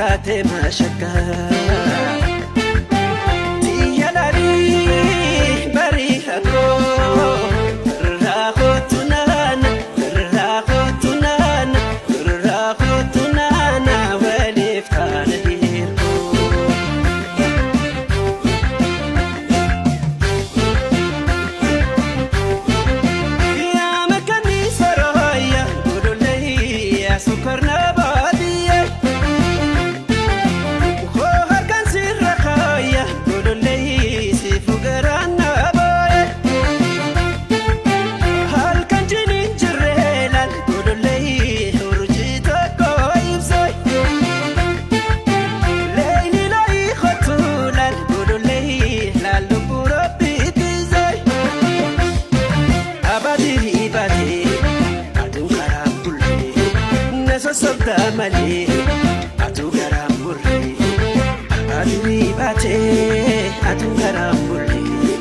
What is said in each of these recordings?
Taate mashakkaa. Xiyya laalii barii hakoo irraa kootu naana irraa kootu naana irraa kootu naana waliif taana hirkoo. Yaa makkanniisa rooyya godollee yaa sukkarna baadiyyaa. Koo harkaan sirra kaaya godollee siifu garaan na booye. Halkan jiniin jirree laal godollee urjii tokko ibsee. Leeyni laayi kottu laal godollee laal lubbuu rabbii tiisee. Abadii baatee aduun karaa bullee na sossobdaa malee aduu garaa murree. Abadii baatee aduun karaa bullee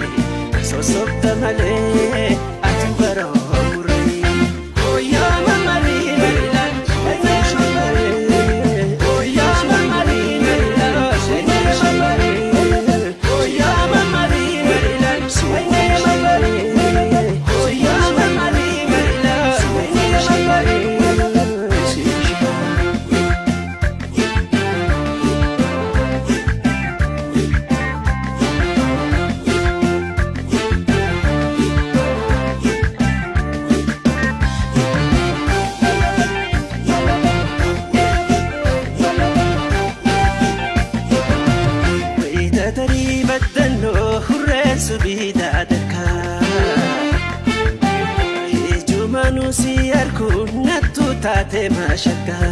na sossobdaa malee aduu garaa murree. Ooyaa mamarii marilaan ooyaa mamarii marilaan ooyaa mamarii marilaan ooyaa mamarii marilaan. Wayita tarii baddannoo hurreessu biidaa darkaa. Ijumaanuu si arguu nattu taate mashakkaa.